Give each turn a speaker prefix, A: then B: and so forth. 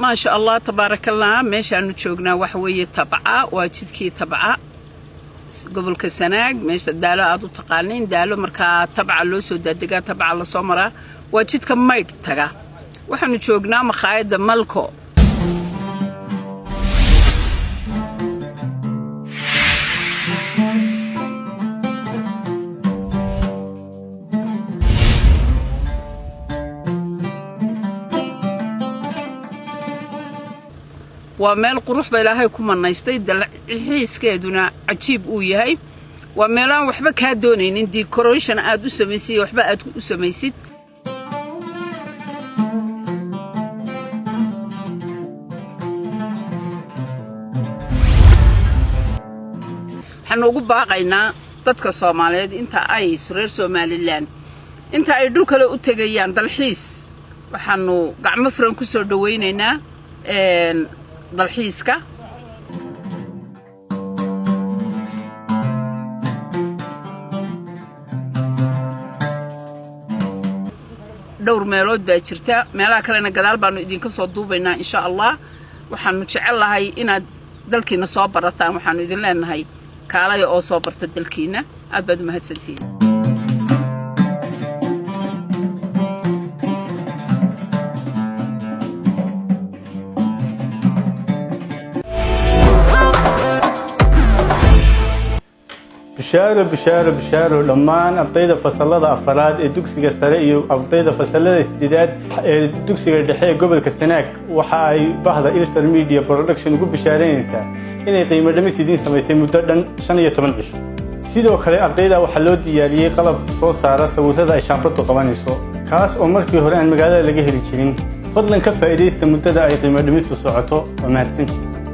A: Maasha Allah, tabaarakallah. Meeshaanu joognaa waxa weeye Tabca, waa jidkii Tabca, gobolka Sanaag, meesha Daalo aad u taqaaniin. Daalo markaa Tabca loo soo daadegaa, Tabca lasoo maraa, waa jidka Maydh taga. Waxaanu joognaa makhaayadda Malko. Waa meel quruxda Ilaahay ku manaystay, dalxiiskeeduna cajiib uu yahay. Waa meelaan waxba kaa doonaynin, decoration aad u samaysid, waxba aad u samaysid. Waxaanu ugu baaqaynaa dadka Soomaaliyeed inta ay reer Somaliland inta ay dhul kale u tegayaan dalxiis, waxaanu gacmo furan ku soo dhawaynaynaa dalxiiska. Dhowr meelood baa jirta, meelaha kalena gadaal baanu idinka soo duubaynaa, insha Allah. Waxaanu jecel lahay inaad dalkiina soo barataan. Waxaanu idin leenahay kaalaya oo soo barta dalkiina. Aad baad u mahadsantihiin.
B: Bishaaro, bishaaro, bishaaro! Dhammaan ardayda fasalada afaraad ee dugsiga sare iyo ardayda fasalada sideedaad ee dugsiga dhexe ee gobolka Sanaag, waxa ay bahda Ilsar Media Production ugu bishaaraynaysaa inay qiimo dhimis idiin samaysay muddo dhan 15 cisho. Sidoo kale ardayda waxaa loo diyaariyey qalab soo saara sawirrada ay shaambadu qabanayso, kaas oo markii hore aan magaalada laga heli jirin. Fadlan ka faa'iidaysta muddada ay qiimo dhimistu socoto. Waa mahadsantihiin.